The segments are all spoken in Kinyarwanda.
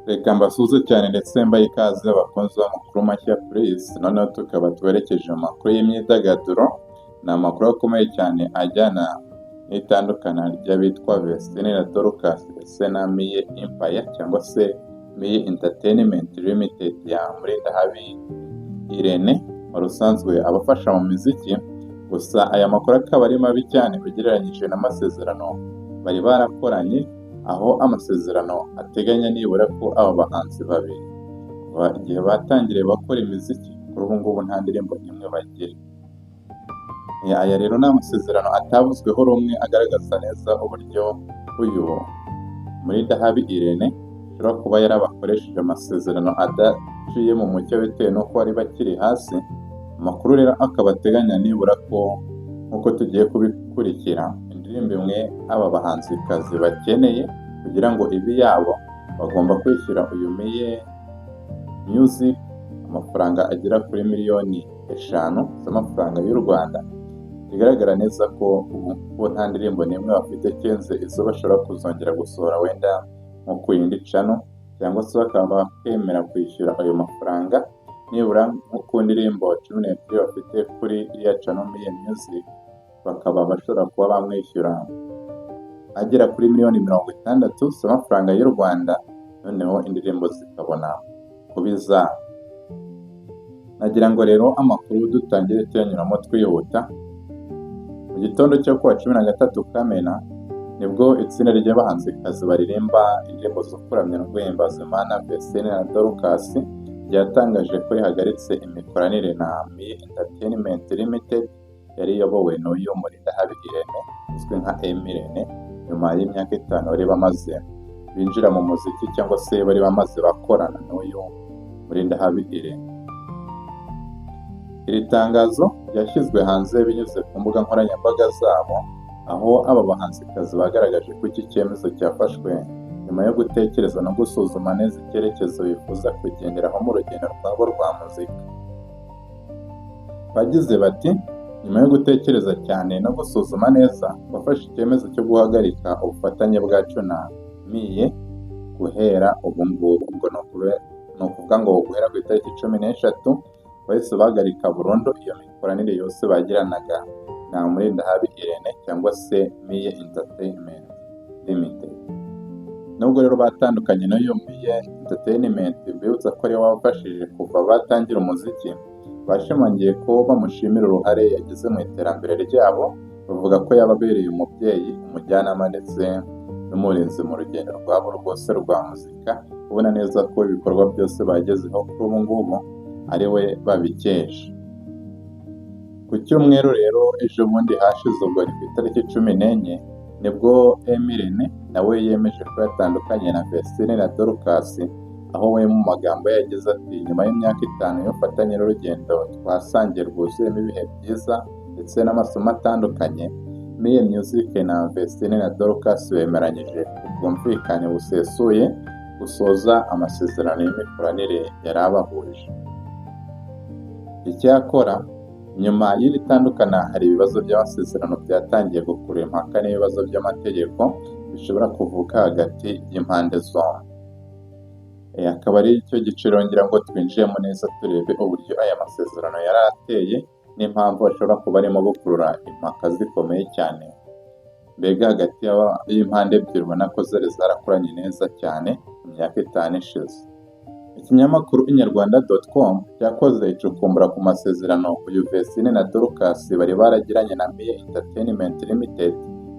Reka mbasuhuze cyane ndetse mbahe ikaze abakunzi b'amakuru mashya Purize, noneho tukaba twerekeje mu makuru y'imyidagaduro. Ni amakuru akomeye cyane ajyana n'itandukana ry'abitwa Vestine na Dorcas ndetse na Miye Empire cyangwa se Miye Entertainment Limited ya Murindahabi Irene wari usanzwe abafasha mu miziki. Gusa aya makuru akaba ari mabi cyane ugereranyije n'amasezerano bari barakoranye, aho amasezerano ateganya nibura ko aba bahanzi babiri kuva igihe batangiriye bakora imiziki, kuri ubu ngubu nta ndirimbo n'imwe bagira. Aya rero ni amasezerano atavuzweho rumwe, agaragaza neza uburyo uyu Murindahabi Irene ashobora kuba yarabakoresheje amasezerano adaciye mu mucyo bitewe n'uko bari bakiri hasi. Amakuru rero akaba ateganya nibura ko, nk'uko tugiye kubikurikira, indirimbo imwe aba bahanzikazi bakeneye kugira ngo ibe iyabo, bagomba kwishyura uyu Miye Music amafaranga agera kuri miliyoni 5 z'amafaranga y'u Rwanda. Bigaragara neza ko ubu bo nta ndirimbo n'imwe bafite, kenze izo bashobora kuzongera gusohora wenda nko ku yindi channel, cyangwa se bakaba bakemera kwishyura ayo mafaranga nibura nko ku ndirimbo 12 bafite kuri iriya channel Miye Music, bakaba bashobora kuba bamwishyura agera kuri miliyoni 60 z'amafaranga y'u Rwanda, noneho indirimbo zikabona kuba izabo. Nagira ngo rero amakuru dutangire tuyanyuramo twihuta. Mu gitondo cyo kuwa 13 Kamena nibwo itsinda ry'abahanzikazi baririmba indirimbo zo kuramya no guhimbaza Imana, Vestine na Dorcas, ryatangaje ko rihagaritse imikoranire na Miye Entertainment Limited yari iyobowe n'uyu Murindahabi Irene uzwi nka Emmy Irene, nyuma y'imyaka 5 bari bamaze binjira mu muziki cyangwa se bari bamaze bakorana n'uyu Murindahabi Irene. Iri tangazo ryashyizwe hanze binyuze ku mbuga nkoranyambaga zabo, aho aba bahanzikazi bagaragaje ko iki cyemezo cyafashwe nyuma yo gutekereza no gusuzuma neza icyerekezo bifuza kugenderaho mu rugendo rwabo rwa muzika. Bagize bati: "Nyuma yo gutekereza cyane no gusuzuma neza, twafashe icyemezo cyo guhagarika ubufatanye bwacu na Miye guhera ubu ngubu." Ubwo ni ukuvuga ngo guhera ku itariki 13 bahise bahagarika burundu iyo mikoranire yose bagiranaga na Murindahabi Irene cyangwa se Miye Entertainment Limited. Nubwo rero batandukanye n'uyu Miye Entertainment, mbibutsa ko ariwe wabafashije kuva batangira umuziki, bashimangiye ko bamushimira uruhare yagize mu iterambere ryabo, bavuga ko yababereye umubyeyi, umujyanama ndetse n'umurinzi mu rugendo rwabo rwose rwa muzika, ubona neza ko ibikorwa byose bagezeho kuri ubu ngubu ari we babikesha. Ku cyumweru rero ejo bundi hashize, ubwo ni ku itariki 14, nibwo Emmy Irene nawe yemeje ko yatandukanye na Vestine na Dorcas, aho we mu magambo ye yagize ati: "Nyuma y'imyaka 5 y'ubufatanye n'urugendo twasangiye rwuzuyemo ibihe byiza ndetse n'amasomo atandukanye, Miye Music na Vestine na Dorcas bemeranyije ku bwumvikane busesuye gusoza amasezerano y'imikoranire yari abahuje." Icyakora nyuma y'iri tandukana hari ibibazo by'amasezerano byatangiye gukurura impaka n'ibibazo by'amategeko bishobora kuvuka hagati y'impande zombi. Akaba ari cyo giciro ngira ngo twinjiyemo neza, turebe uburyo aya masezerano yari ateye n'impamvu ashobora kuba arimo gukurura impaka zikomeye cyane, mbega hagati y'impande ebyiri ubona ko zari zarakoranye neza cyane mu myaka 5 ishize. Ikinyamakuru inyarwanda.com cyakoze icukumbura ku masezerano uyu Vestine na Dorcas bari baragiranye na Miye Entertainment Limited,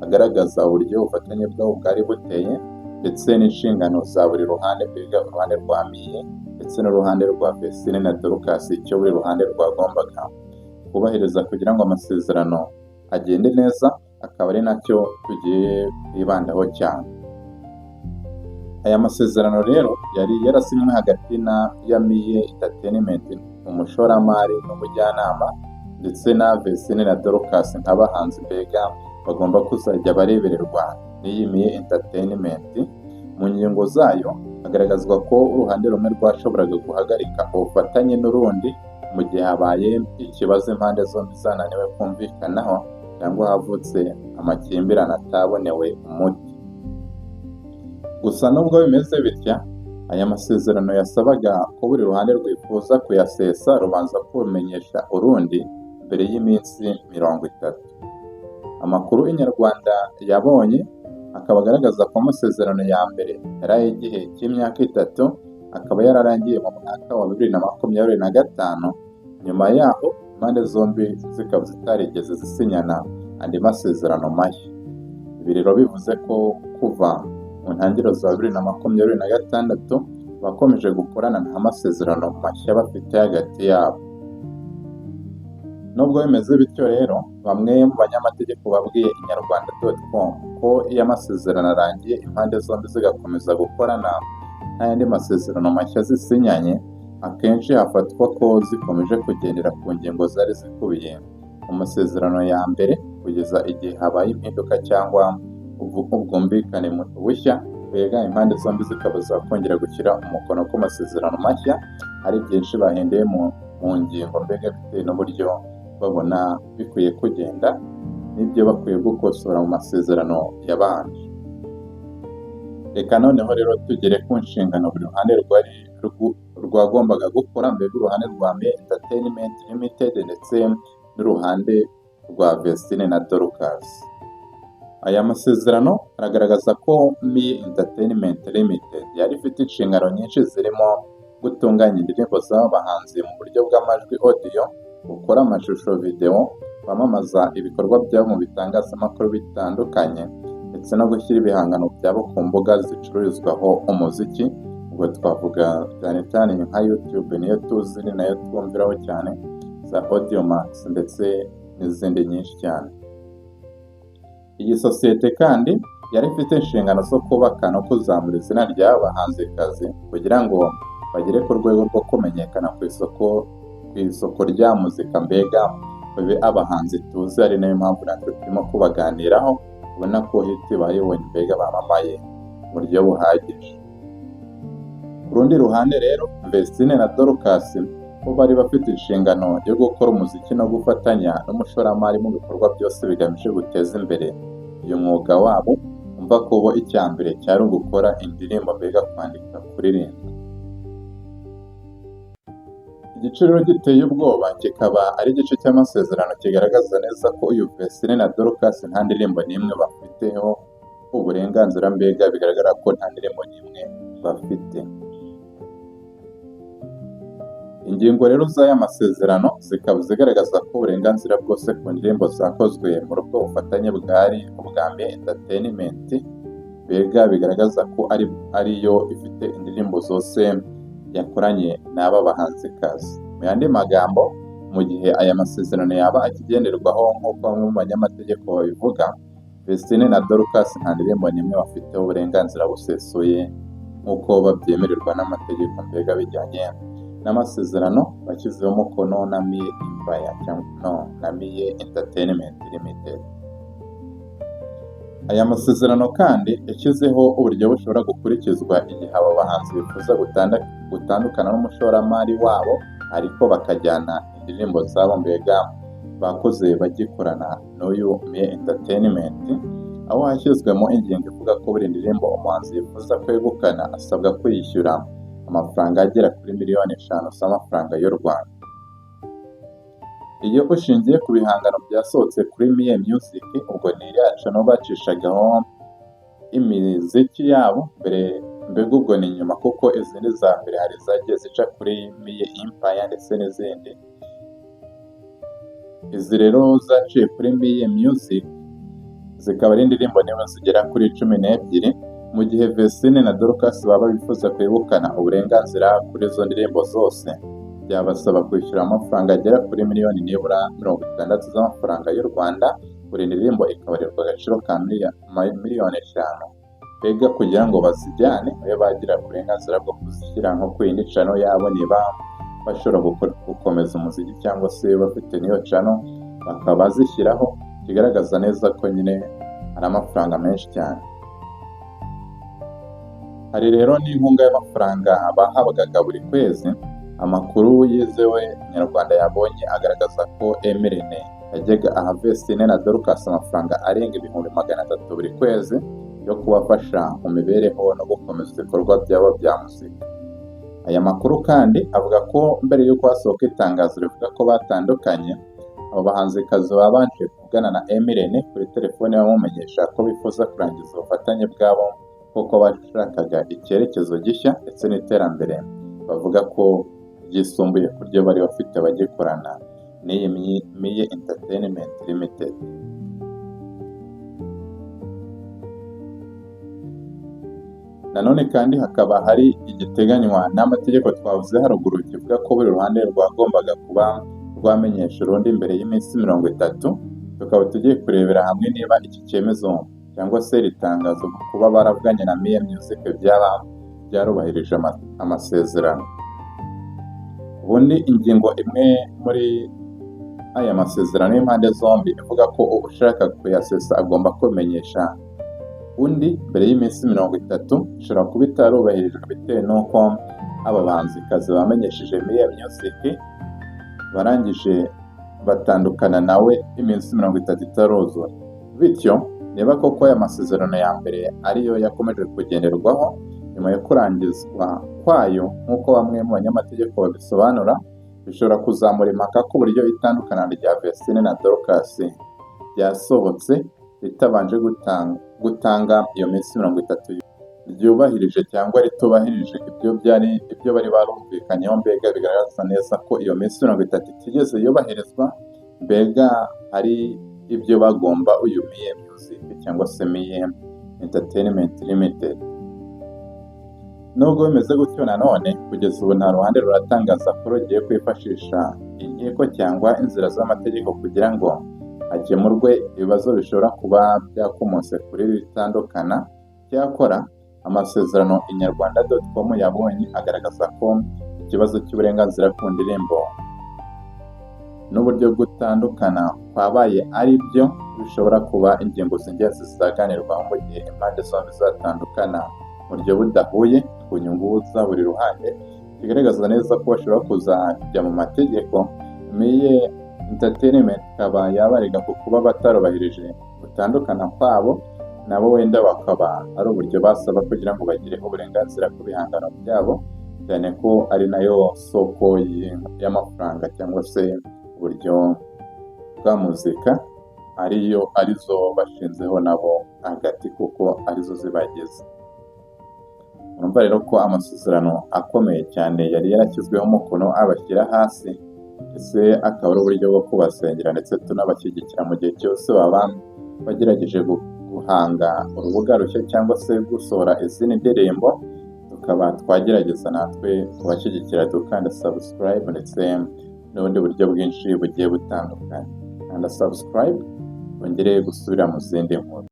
agaragaza uburyo ubufatanye bwabo bwari buteye ndetse n'inshingano za buri ruhande, mbega uruhande rwa Miye ndetse n'uruhande rwa Vestine na Dorcas, icyo buri ruhande rwagombaga kubahiriza kugira ngo amasezerano agende neza, akaba ari nacyo tugiye kwibandaho cyane. Aya masezerano rero yari yarasinywe hagati na ya Miye Entertainment, umushoramari n'umujyanama, ndetse na Vestine na Dorcas nk'abahanzi, mbega bagomba kuzajya barebererwa n'iyi Miye Entertainment. Mu ngingo zayo hagaragazwa ko uruhande rumwe rwashoboraga guhagarika ubufatanye n'urundi mu gihe habaye ikibazo impande zombi zananiwe kumvikanaho cyangwa havutse amakimbirane atabonewe umuti. Gusa nubwo bimeze bitya, Aya masezerano yasabaga ko buri ruhande rwifuza kuyasesa rubanza kubimenyesha urundi mbere y'iminsi 30. Amakuru Inyarwanda yabonye akaba agaragaza ko amasezerano ya mbere yari ay'igihe cy'imyaka 3, akaba yararangiye mu mwaka wa 2025. Nyuma yaho impande zombi zikaba zitarigeze zisinyana andi masezerano mashya. Ibi rero bivuze ko kuva mu ntangiriro za 2026 bakomeje gukorana nta masezerano mashya bafite hagati yabo. Nubwo bimeze bityo rero, bamwe mu banyamategeko babwiye inyarwanda.com ko iyo amasezerano arangiye impande zombi zigakomeza gukorana nta yandi masezerano mashya zisinyanye, akenshi hafatwa ko zikomeje kugendera ku ngingo zari zikubiye mu masezerano ya mbere kugeza igihe habaye impinduka cyangwa ubwumvikane bushya, mbega impande zombi zikaba zakongera gushyira umukono ku masezerano mashya hari byinshi bahinduye mu ngingo, mbega bitewe n'uburyo babona bikwiye kugenda n'ibyo bakwiye gukosora mu masezerano yabanje. Reka noneho rero tugere ku nshingano buri ruhande rwari rwagombaga gukora, mbega uruhande rwa Miye Entertainment Limited ndetse n'uruhande rwa Vestine na Dorcas. Aya masezerano aragaragaza ko Miye Entertainment Limited yari ifite inshingano nyinshi zirimo gutunganya indirimbo z'aba bahanzi mu buryo bw'amajwi audio, gukora amashusho video, kwamamaza ibikorwa byabo mu bitangazamakuru bitandukanye, ndetse no gushyira ibihangano byabo ku mbuga zicururizwaho umuziki. Ubwo twavuga cyane cyane nka YouTube, niyo tuzi, ni nayo twumviraho cyane, za Audiomack ndetse n'izindi nyinshi cyane. Iyi sosiyete kandi yari ifite inshingano zo kubaka no kuzamura izina ry'aba bahanzikazi kugira ngo bagere ku rwego rwo kumenyekana ku isoko rya muzika, mbega babe abahanzi tuzi, ari nayo mpamvu natwe turimo kubaganiraho, ubona ko hit bayibonye, mbega bamamaye mu buryo buhagije. Ku rundi ruhande rero, Vestine na Dorcas bo bari bafite inshingano yo gukora umuziki no gufatanya n'umushoramari mu bikorwa byose bigamije guteza imbere uyu mwuga wabo. Umva ko bo icya mbere cyari ugukora indirimbo, mbega kwandika, kuririmba. Igiciro giteye ubwoba kikaba ari igice cy'amasezerano kigaragaza neza ko uyu Vestine na Dorcas nta ndirimbo n'imwe bafiteho uburenganzira, mbega bigaragara ko nta ndirimbo n'imwe bafite. Ingingo rero z'aya masezerano zikaba zigaragaza ko uburenganzira bwose ku ndirimbo zakozwe muri ubwo bufatanye bwari ubwa Miye Entertainment, mbega bigaragaza ko ariyo ifite indirimbo zose yakoranye n'aba bahanzikazi. Mu yandi magambo, mu gihe aya masezerano yaba akigenderwaho nk'uko bamwe mu banyamategeko babivuga, Vestine na Dorcas nta ndirimbo n'imwe bafiteho uburenganzira busesuye nk'uko babyemererwa n'amategeko, mbega bijyanye n'amasezerano bashyizeho umukono na Miye Empire cyangwa no na Miye Entertainment Limited. Aya masezerano kandi yashyizeho uburyo bushobora gukurikizwa igihe aba bahanzi bifuza gutandukana n'umushoramari wabo ariko bakajyana indirimbo zabo, mbega bakoze bagikorana n'uyu Miye Entertainment, aho hashyizwemo ingingo ivuga ko buri ndirimbo umuhanzi yifuza kwegukana asabwa kwishyura amafaranga agera kuri miliyoni 5 z'amafaranga y'u Rwanda. Iyo ushingiye ku bihangano byasohotse kuri Miye Music, ubwo ni iriya channel bacishagaho imiziki yabo mbere, mbega ubwo ni nyuma kuko izindi za mbere hari izagiye zica kuri Miye Empire ndetse n'izindi. Izi rero zaciye kuri Miye Music zikaba ari indirimbo niba zigera kuri 12. Mu gihe Vestine na Dorcas baba bifuza kwegukana uburenganzira kuri izo ndirimbo zose, byabasaba kwishyura amafaranga agera kuri miliyoni nibura 60 z'amafaranga y'u Rwanda, buri ndirimbo ikabarirwa agaciro ka miliyoni 5, mbega kugira ngo bazijyane babe bagira uburenganzira bwo kuzishyira nko ku yindi channel yabo, niba bashobora gukomeza umuziki cyangwa se bafite n'iyo channel bakaba bazishyiraho, kigaragaza neza ko nyine ari amafaranga menshi cyane. Hari rero n'inkunga y'amafaranga bahabwaga buri kwezi. Amakuru yizewe Inyarwanda yabonye agaragaza ko M Irene yajyaga aha Vestine na Dorcas amafaranga arenga 300,000 buri kwezi. yo kubafasha mu mibereho no gukomeza ibikorwa byabo bya muzika. Aya makuru kandi avuga ko mbere y'uko hasohoka itangazo rivuga ko batandukanye, abo bahanzikazi babanje kuvugana na M Irene kuri telefone bamumenyesha ko bifuza kurangiza ubufatanye bwabo kuko bashakaga icyerekezo gishya ndetse n'iterambere bavuga ko ryisumbuye ku ryo bari bafite bagikorana n'iyi Miye Entertainment Limited. Nanone kandi hakaba hari igiteganywa n'amategeko twavuze haruguru kivuga ko buri ruhande rwagombaga kuba rwamenyesha urundi mbere y'iminsi 30. Tukaba tugiye kurebera hamwe niba iki cyemezo cyangwa se iri tangazo kuba baravuganye na Miye Music byaba byarubahirije amasezerano. Ubundi ingingo imwe muri aya masezerano y'impande zombi ivuga ko ushaka kuyasesa agomba kumenyesha undi mbere y'iminsi 30, ishobora kuba itarubahirijwe bitewe n'uko aba bahanzikazi bamenyesheje Miye Music barangije batandukana nawe iminsi 30 itaruzura. Bityo niba koko aya masezerano ya mbere ariyo yakomeje kugenderwaho nyuma yo kurangizwa kwayo nk'uko bamwe mu banyamategeko babisobanura, bishobora kuzamura impaka ku buryo itandukana rya Vestine na Dorcas ryasohotse ritabanje gutanga iyo minsi 30 ryubahirije cyangwa ritubahirije ibyo bari barumvikanyeho. Mbega bigaragaza neza ko iyo minsi 30 itigeze yubahirizwa, mbega hari ibyo bagomba uyu Miye Music cyangwa se Miye Entertainment Limited. Nubwo bimeze gutyo nanone kugeza ubu nta ruhande ruratangaza ko rugiye kwifashisha inkiko cyangwa inzira z'amategeko kugira ngo hakemurwe ibibazo bishobora kuba byakomotse kuri iri tandukana. Cyakora amasezerano inyarwanda.com yabonye agaragaza ko ikibazo cy'uburenganzira ku ndirimbo n'uburyo gutandukana kwabaye ari byo bishobora kuba ingingo z'ingenzi zizaganirwaho mu gihe impande zombi zatandukana mu buryo budahuye ku nyungu za buri ruhande, bigaragaza neza ko bashobora kuzajya mu mategeko. Miye Entertainment ikaba yabarega ku kuba batarubahirije gutandukana kwabo, nabo wenda bakaba ari uburyo basaba kugira ngo bagire uburenganzira ku bihangano byabo, cyane ko ari nayo soko y'amafaranga cyangwa se uburyo bwa muzika ariyo arizo bashinzeho nabo hagati kuko arizo zibageze. Urumva rero ko amasezerano akomeye cyane yari yarashyizweho umukono abashyira hasi, ndetse akaba ari uburyo bwo kubasengera ndetse tunabashyigikira mu gihe cyose baba bagerageje guhanga urubuga rushya cyangwa se gusohora izindi ndirimbo, tukaba twagerageza natwe kubashyigikira dukanda subscribe ndetse n'ubundi buryo bwinshi bugiye butandukanye. Kanda subscribe wongere gusubira mu zindi nkuru.